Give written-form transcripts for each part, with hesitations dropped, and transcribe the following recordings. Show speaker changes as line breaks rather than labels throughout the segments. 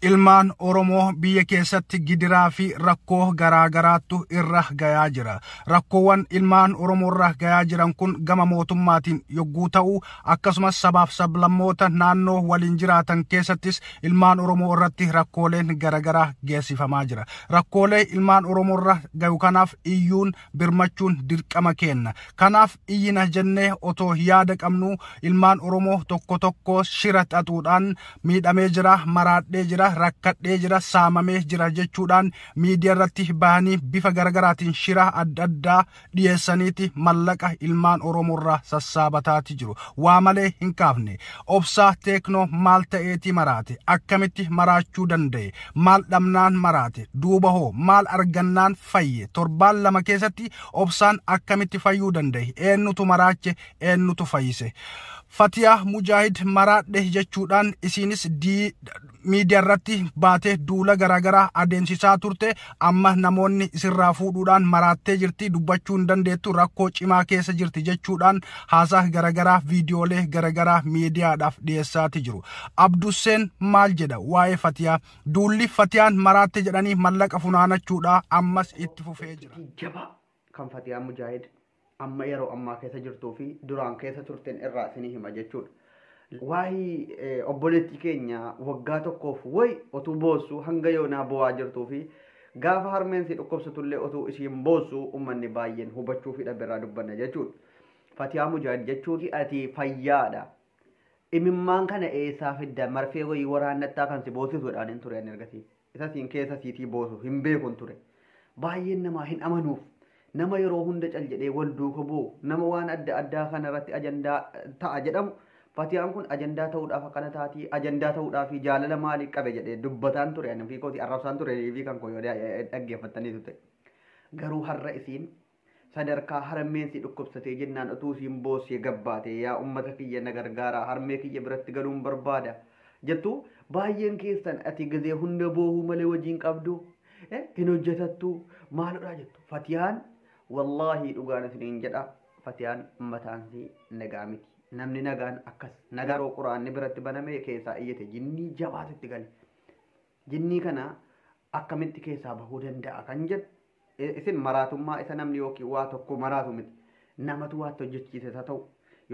Ilmaan Oromoo biyya keessatti gidiraa fi rakkoo garaa garaattu irra gayaa jira. Rakkoowwan ilmaan Oromoo irra gayaa jiran kun gama mootummaatiin yogguu ta'u, akkasumas sabaaf sablammoota naannoo waliin jiraatan keessattis ilmaan Oromoo irratti rakkooleen garaagaraa geessifamaa jira. Rakkoolee ilmaan Oromoo irra gayu kanaaf iyyuun birmachuun dirqama kenna. Kanaaf iyyina jennee otoo yaada qabnu ilmaan Oromoo tokko tokko shira xaxuudhaan miidhamee jira, maraadhee jira, rakkadhee jira, saamamee jira jechuudhaan miidiyaa irratti bahanii bifa garagaraatiin shira adda addaa dhiyeessaniiti mallaqa ilmaan Oromoo irraa sassaabataati jiru. Waa malee hin kaafne. Obsaa Teeknoo maal ta'eeti maraate? Akkamitti maraachuu danda'e? Maal dhabnaan maraate? Duuba hoo maal argannaan fayye? Torbaan 2 keessatti obsaan akkamitti fayyuu danda'e? Eenyutu maraache? Eenyutu fayyise? Fatiyaa Mujaahid maraadhe jechuudhaan isiinis miidiyaa irratti baatee duula garaagaraa adeemsisaa turte. Amma namoonni isirraa fuudhuudhaan maraattee jirti, dubbachuu hin dandeettu, rakkoo cimaa keessa jirti jechuudhaan haasaa garaagaraa viidiyoolee garaagaraa miidiyaadhaaf dhiyeessaati jiru. Abdusseen maal jedha waa'ee Fatiyaa? Duulli Fatiyaan maraatte jedhanii mallaqa funaanachuudhaa ammas itti fufee jira.
Jabaa kan Fatiyaa Mujaahid amma yeroo ammaa keessa jirtuu fi duraan keessa turteen irraa isinii hima jechuudha. Waa'ee obboleettii keenya waggaa tokkoof wayi otuu boossu hanga yoonaa bo'aa jirtuu fi gaafa harmeen si dhukkubsatullee otuu isiin boossu uummanni baay'een hubachuu fi dhabe irraa dubbanna jechuudha. Fatiyaa Mujaahid jechuun ati fayyaadha. Imimmaan kana eessaa fidda marfee wayii waraannattaa kan si boossisuudhaan hin ture ani ergasii. Isa siin keessa siitii boosu hin beekun ture. Baay'een namaa hin amanuuf. Nama yeroo hunda cal jedhee wal duuka bu'u, nama waan adda addaa kanarratti ajandaa ta'a jedhamu, Fatiyaan kun ajandaa ta'uudhaaf akkana taatii, ajandaa ta'uudhaaf jaalala maalii qabe jedhee dubbataan ture, ani ofii kootii arrabsaan ture fi kan koo yoo dhaggeeffattanii turte. Garuu har'a isiin sadarkaa harmeen si dhukkubsatee jennaan utuu isiin boossee gabbaate, yaa uummata kiyya na gargaaraa, harmee kiyya biratti galuun barbaada jettu. Baay'een keessan ati gizee hunda boohuu malee wajjin qabdu, hin hojjetattu, maalodhaa jettu. Fatiyaan wallaahi dhugaan isiniin jedha, Fatiyaan mataan isii nagaa miti. Namni nagaan akkas nagaa yeroo quraanni biratti baname keessaa iyyate jinnii jabaatu itti gale. Jinnii kana akkamitti keessaa bahuu danda'a kan jedhu isin maraatummaa isa namni yookiin waa tokko maraatu miti. Namatu waatti hojjechiise isa ta'u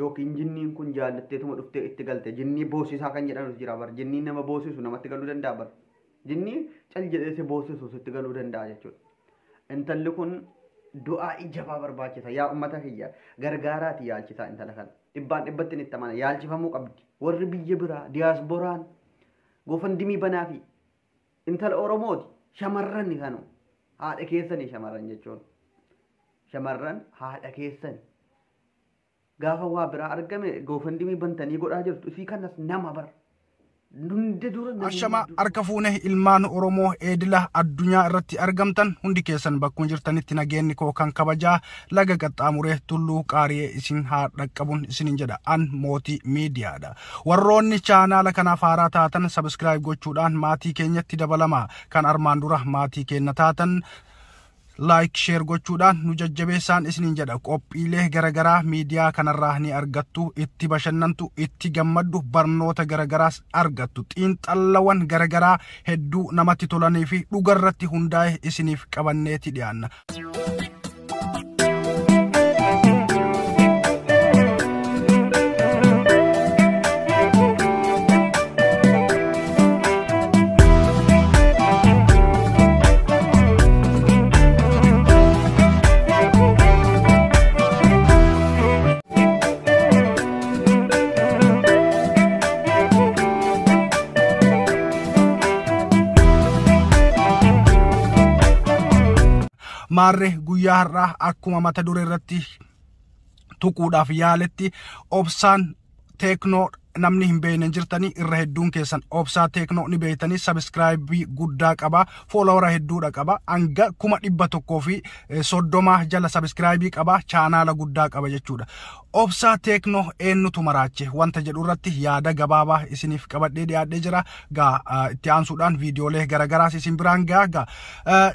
yookiin jinniin kun jaallatteetuma dhuftee itti galte. Jinnii boosisaa kan jedhamu jira bar. Jinnii nama boosisu namatti galuu danda'a bar. Jinnii cal jedhee si boosisu sitti galuu danda'a jechuudha. Intalli kun du'aa jabaa barbaachisa. Yaa uummata kiyya gargaaraati yaalchisaa intala kana. Dhibbaan dhibbatti itti amana yaalchifamuu qabdi. Warri biyya biraa diyaasbooraan GoFundMe banaa fi intala Oromooti shamarran kanu haadha keessanii shamarran jechuun shamarran haadha keessanii gaafa waa biraa argame GoFundMe bantanii godhaa jirtu isii kanas nama bara.
Ashama harka fuune ilmaan Oromoo eedila addunyaa irratti argamtan hundi keessan bakkuma jirtanitti nageenyi koo kan kabajaa laga qaxxaamuree tulluu qaariyee isin haa dhaqqabuun isinin jedha. An Mootii Miidiyaadha. Warroonni chaanaala kanaaf haaraa taatan sabiskiraayib gochuudhaan maatii keenyatti dabalamaa. Kan armaan dura maatii keenya taatan like share gochuudhaan nu jajjabeessaan isiniin jedha. Qophiilee garaagaraa miidiyaa kanarraa ni argattu, itti bashannantu, itti gammaddu, barnoota garaagaraas argattu, xiinxallawwan garaagaraa hedduu namatti tolanii fi dhugarratti hundaa'e isiniif qabanneeti dhiyaanna. Maarree guyyaa har'aa akkuma mata duree irratti tuquudhaaf yaaletti obsaan Teeknoo namni hin beekne jirtanii irra hedduun keessan Obsaa Teeknoo ni beektanii. Sabiskiraayibii guddaa qaba, foolowara hedduudha qaba, hanga 130,000 jala sabiskiraayibii qaba, chaanaala guddaa qaba jechuudha. Obsaa Teeknoo eenyutu maraache wanta jedhu irratti yaada gabaabaa isiniif qabadhee dhiyaadhee jira. Gaa itti aansuudhaan viidiyoolee garagaraas isin biraan ga'a. Gaa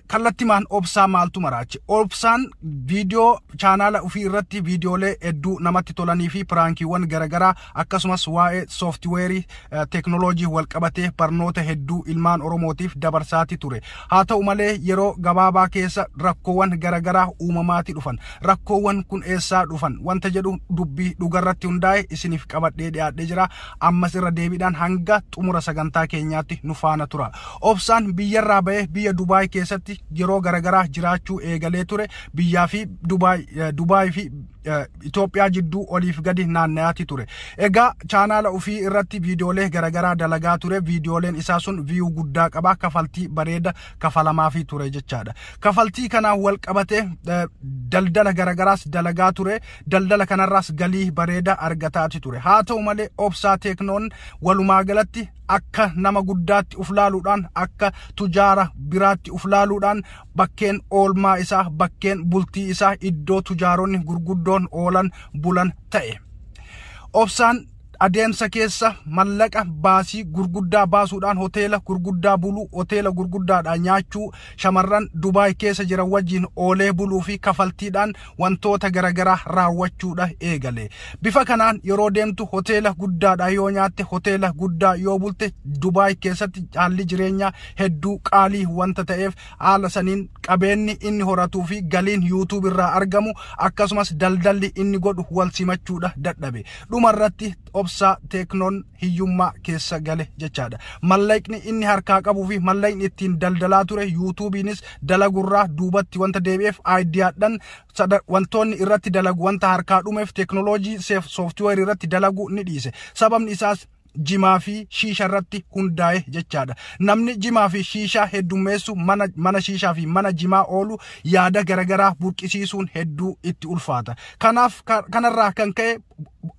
kallattimaan obsaa maaltu maraache? Obsaan viidiyoo chaanaala ofii irratti viidiyoolee hedduu namatti tolanii fi piraankiiwwan garagaraa akkasumas waa'ee Waa'ee sooftiweerii teeknooloojii wal qabatee barnoota hedduu ilmaan Oromootiif dabarsaati ture. Haa ta'u malee yeroo gabaabaa keessa rakkoowwan garaagaraa uumamaati dhufan. Rakkoowwan kun eessaa dhufan wanta jedhu dubbii dhugarratti hundaa'e isiniif qabadhee dhiyaadhee jira. Ammas irra deebiidhaan hanga xumura sagantaa keenyaatti nu faana tura. Obsaan biyyarraa ba'ee biyya Dubaay keessatti yeroo garaagaraa jiraachuu eegalee ture. Biyyaa fi Dubaay fi Itoophiyaa jidduu oliif gadi naannayaati ture. Egaa chaanaala ofii irratti viidiyoolee garaagaraa dalagaa ture. Viidiyooleen isaa sun view guddaa qaba. Kafaltii bareeda kafalamaafii ture jechaadha. Kafaltii kanaan wal qabatee daldala garaagaraas dalagaa ture. Daldala kanarraas galii bareeda argataati ture. Haa ta'u malee Obsaa Teeknoon walumaa galatti akka nama guddaatti uf laaluudhaan, akka tujaara biraatti uf laaluudhaan, bakkeen oolmaa isaa, bakkeen bultii isaa iddoo tujaaronni gurguddoon oolan bulan ta'e. Obsaan adeemsa keessa mallaqa baasii gurguddaa baasuudhaan hoteela gurguddaa buluu, hoteela gurguddaadhaan nyaachuu, shamarran Dubaay keessa jiran wajjin oolee buluu fi kafaltiidhaan wantoota garaagaraa raawwachuudha eegale. Bifa kanaan yeroo deemtu hoteela guddaadha yoo nyaatte, hoteela guddaa yoo bulte, Dubaay keessatti haalli jireenyaa hedduu qaalii wanta ta'eef haala saniin qabeenyi inni horatuu fi galiin YouTube irraa argamu akkasumas daldalli inni godhu wal simachuudha dadhabe. Dhumarratti Obsaa Teeknoon hiyyummaa keessa gale jechaadha. Mallaqni inni harkaa qabuu fi mallaqni ittiin daldalaa ture yuutuubiinis dalagurraa duubatti wanta deebi'eef, aayidiyaadhaan wantoonni irratti dalagu wanta harkaa dhumeef teeknooloojii sooftiweerii irratti dalagu ni dhiise. Sababni isaas jimaa fi shiisha irratti hundaa'e jechaadha. Namni jimaa fi shiishaa heddummeessu, mana shiishaa fi mana jimaa oolu, yaada garaagaraa burqisiisuun hedduu itti ulfaata. Kanaaf kanarraa kan ka'e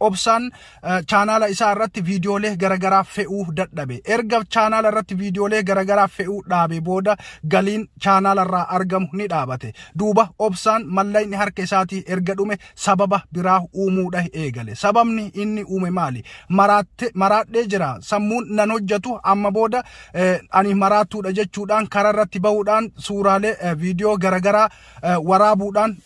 Obsaan chaanaala isaa irratti viidiyoolee garaagaraa fe'uu dadhabe. Erga chaanaala irratti viidiyoolee garaagaraa fe'uu dhaabe booda galiin chaanaala irraa argamu ni dhaabate. Duuba Obsaan mallaqni harka isaatii erga dhume sababa biraa uumuudha eegale. Sababni inni uume maali? Maraadhee jira. Sammuun nan hojjetu, amma booda ani maraattuudha jechuudhaan karaa irratti bahuudhaan suuraalee viidiyoo garaagaraa waraabuudhaan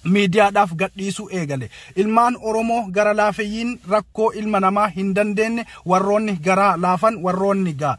miidiyaadhaaf gadhiisuu eegale. Ilmaan Oromoo gara laafeyyiin rakkoo ilma namaa hin dandeenye, warroonni garaa laafan, warroonni gaa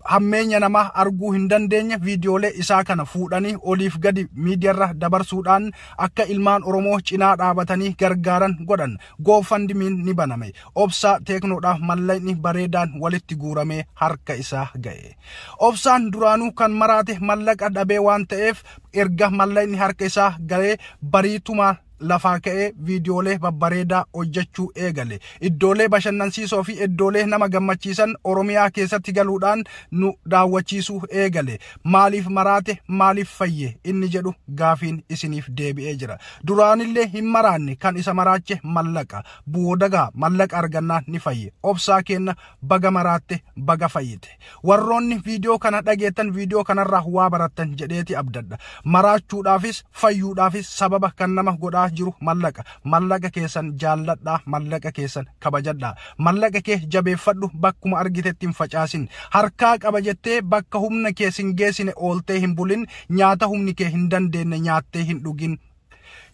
hammeenya namaa arguu hin dandeenye, viidiyoolee isaa kana fuudhanii oliif gadi miidiyaarra dabarsuudhaan akka ilmaan Oromoo cinaa dhaabatanii gargaaran godhan. GoFundMe'n ni baname. Obsaa Teeknoodhaaf mallaqni bareedaan walitti guuramee harka isaa ga'e. Obsaan duraanuu kan maraate mallaqa dhabee waan ta'eef erga mallaqni harka isaa ga'ee bariituma lafaa ka'ee viidiyoolee babbareedaa hojjechuu eegale. Iddoolee bashannansiisoo fi iddoolee nama gammachiisan Oromiyaa keessatti galuudhaan nu daawwachiisuu eegale. Maaliif maraate, maaliif fayye inni jedhu gaafiin isiniif deebi'ee jira. Duraanillee hin maraanne, kan isa maraache mallaqa. Boodagaa mallaqa argannaan ni fayye. Obsaa kenna, baga maraatte, baga fayyite. Warroonni viidiyoo kana dhageettan viidiyoo kanarraa waa barattan jedheeti abdadha. Maraachuudhaafis fayyuudhaafis sababa kan nama godhaa jiru mallaqa. Mallaqa keessan jaalladhaa, mallaqa keessan kabajadhaa. Mallaqa kee jabeeffadhu, bakkuma argitetti hin facaasin. Harkaa qaba jettee bakka humna kee sin geessine ooltee hin bulin, nyaata humni kee hin dandeenye nyaattee hin dhugin.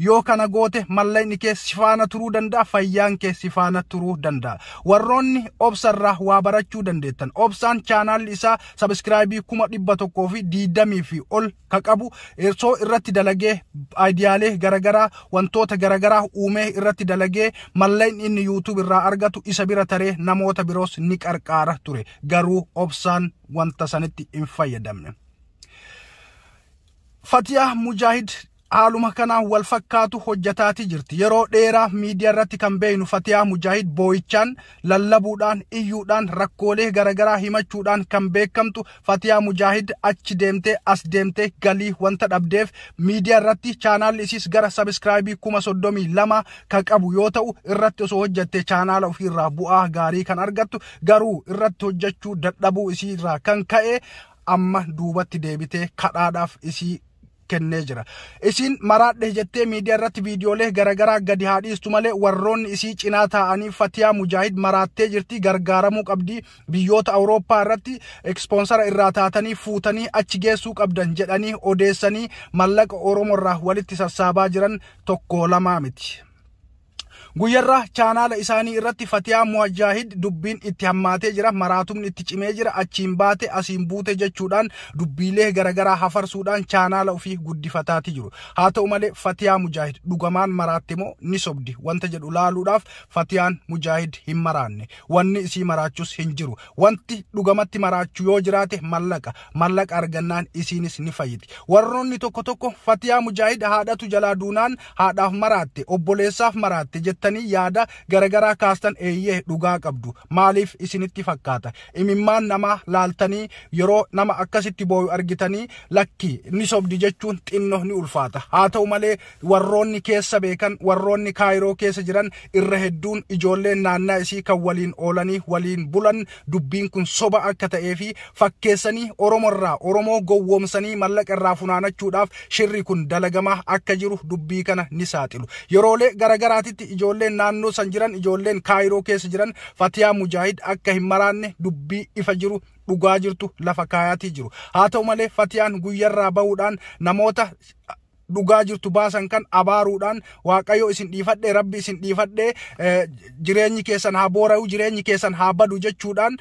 Yoo kana goote mallaqni kee si faana turuu danda'a, fayyaan kee si faana turuu danda'a. Warroonni Obsarraa waa barachuu dandeettan. Obsaan chaanaalli isaa subscribe 120,000 fi ol ka qabu osoo irratti dalagee, aayidiyaalee garaagaraa, wantoota garaagaraa uumee irratti dalagee, mallaqni inni YouTube irraa argatu isa bira taree namoota biroos ni qarqaara ture. Garuu Obsaan wanta sanitti hin fayyadamne. Fatiyaa Mujaahid haaluma kanaan wal fakkaatu hojjetaati jirti. Yeroo dheeraa miidiyaa irratti kan beeknu Fatiyaa Mujaahid boo'ichaan, lallabuudhaan, iyyuudhaan, rakkoolee garaagaraa himachuudhaan kan beekamtu Fatiyaa Mujaahid achi deemtee as deemtee galii wanta dhabdeef miidiyaa irratti chaanaalli isiis gara subscribe 32,000 kan qabu yoo ta'u, irratti osoo hojjette chaanaala ofiirraa bu'aa gaarii kan argattu, garuu irratti hojjechuu dadhabuu isiirraa kan ka'e amma duubatti deebitee kadhaadhaaf isii kennee jira. Isiin maraadhe jettee miidiyaa irratti viidiyoolee garaagaraa gadi haa dhiistu malee, warroonni isii cinaa taa'anii Fatiyaa Mujaahid maraattee jirti, gargaaramuu qabdi, biyyoota Awurooppaa irratti sponsor irraa taatanii fuutanii achi geessuu qabdan jedhanii odeessanii mallaqa Oromoo irraa walitti sassaabaa jiran tokko lamaa miti. Guyyarraa chaanaala isaanii irratti Fatiyaa Mujaahid dubbiin itti hammaatee jira, maraatumni itti cimee jira, achiin baate asiin buute jechuudhaan dubbiilee garaagaraa hafarsuudhaan chaanaala ofii guddifataati jiru. Haa ta'u malee Fatiyaa Mujaahid dhugamaan maraatte moo ni sobdi wanta jedhu laaluudhaaf Fatiyaan Mujaahid hin maraanne. Wanni isii maraachus hin jiru. Wanti dhugamatti maraachuu yoo jiraate mallaqa. Mallaqa argannaan isiinis ni fayyiti. Warroonni tokko tokko Fatiyaa Mujaahid haadhatu jalaa duunaan haadhaaf maraatte, obboleessaaf maraatte jettanii yaada garagaraa kaastan, eeyyee dhugaa qabdu. Maaliif isinitti fakkaata? Imimmaan namaa laaltanii yeroo nama akkasitti booyu argitanii lakki ni sobdi jechuun xinno ni ulfaata. Haa ta'u malee warroonni keessa beekan, warroonni Kaayiroo keessa jiran irra hedduun ijoolleen naannaa isii kan waliin oolanii waliin bulan dubbiin kun soba akka ta'ee fi fakkeessanii Oromoo irraa Oromoo gowwoomsanii mallaqa irraa funaanachuudhaaf shirri kun dalagamaa akka jiru dubbii kana ni saaxilu. Yeroolee garagaraatitti ijoolleen naannoo san jiran, ijoolleen Kaayiroo keessa jiran Fatiyaa Mujaahid akka hin maraanne dubbii ifa jiru, dhugaa jirtu lafa kaayaatii jiru. Haa ta'u malee Fatiyaan guyyarraa bahuudhaan namoota dhugaa jirtu baasan kan abaaruudhaan, "Waaqayyo isin dhiifadhe, Rabbi isin dhiifadhe, jireenyi keessan haa boora'u, jireenyi keessan haa badu" jechuudhaan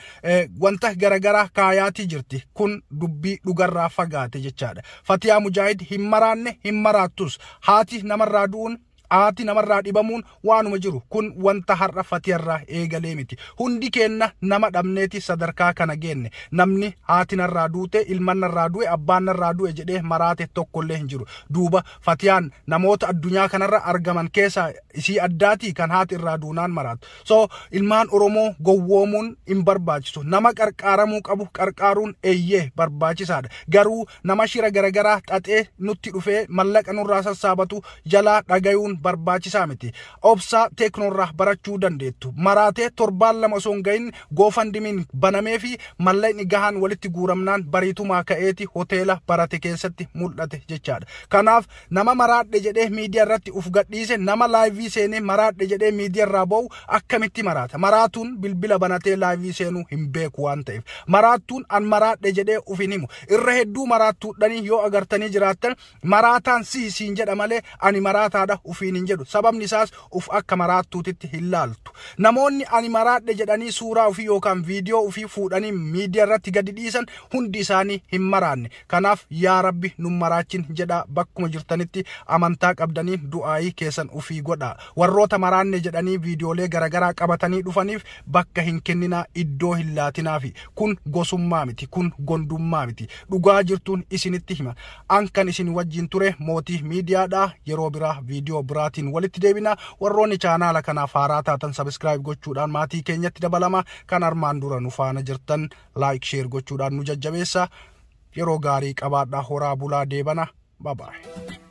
wanta garagaraa kaayaatii jirti. Kun dubbii dhugarraa fagaate jechaadha. Fatiyaa Mujaahid hin maraanne, hin maraattus. Haati namarraa du'uun, haati namarraa dhibamuun waanuma jiru. Kun wanta har'a Fatiyarraa eegalee miti. Hundi keenna nama dhabneeti sadarkaa kana geenne. Namni haati narraa duute, ilman narraa du'e, abbaan narraa du'e jedhee maraate tokkollee hin jiru. Duuba Fatiyaan namoota addunyaa kanarra argaman keessaa isii addaatii kan haati irraa duunaan maraatu? So ilmaan Oromoo gowwoomuun hin barbaachisu. Nama qarqaaramuu qabu qarqaaruun eeyyee barbaachisaadha. Garuu nama shira garagaraa xaxee nutti dhufee mallaqa nurraa sassaabatu jalaa dhagayuun barbaachisaa miti. Obsaa Teeknoorraa barachuu dandeettu. Maraatee torbaan 2 osoo hin gahin GoFundMen banamee fi mallaqni gahaan walitti guuramnaan bariitumaa ka'eeti hoteela barate keessatti mul'ate jechaadha. Kanaaf nama maraadhe jedhee miidiyaa irratti uf gadhiise, nama live seenee maraadhe jedhee miidiyaa irraa ba'u akkamitti maraata? Maraatuun bilbila banatee live seenuu hin beeku waan ta'eef. Maraattuun an maraadhe jedhee uf hin himu. Irra hedduu maraattuudhanii yoo agartanii jiraattan, maraataan si siin jedha malee ani maraataadha ufiin hin jedhu. Sababni isaas uf akka maraattuutitti hin laaltu. Namoonni ani maraadhe jedhanii suuraa ofii yookaan viidiyoo ofii fuudhanii miidiyaa irratti gadi dhiisan hundi isaanii hin maraanne. Kanaaf yaa Rabbi nun maraachin jedha, bakkuma jirtanitti amantaa qabdanii du'aayii keessan ofii godha. Warroota maraanne jedhanii viidiyoolee garaagaraa qabatanii dhufaniif bakka hin kenninaa, iddoo hin laatinaafi. Kun gosummaa miti, kun gondummaa miti. Dhugaa jirtuun isinitti hima. An kan isin wajjin ture Mootii Miidiyaadha. Yeroo biraa viidiyoo biraatiin walitti deebina. Warroonni chaanaala kanaaf haaraa taatan subscribe gochuudhaan maatii keenyatti dabalama. Kan armaan dura nu faana jirtan like, share gochuudhaan nu jajjabeessa. Yeroo gaarii qabaadhaa, horaa bulaa, deebana. Bye bye.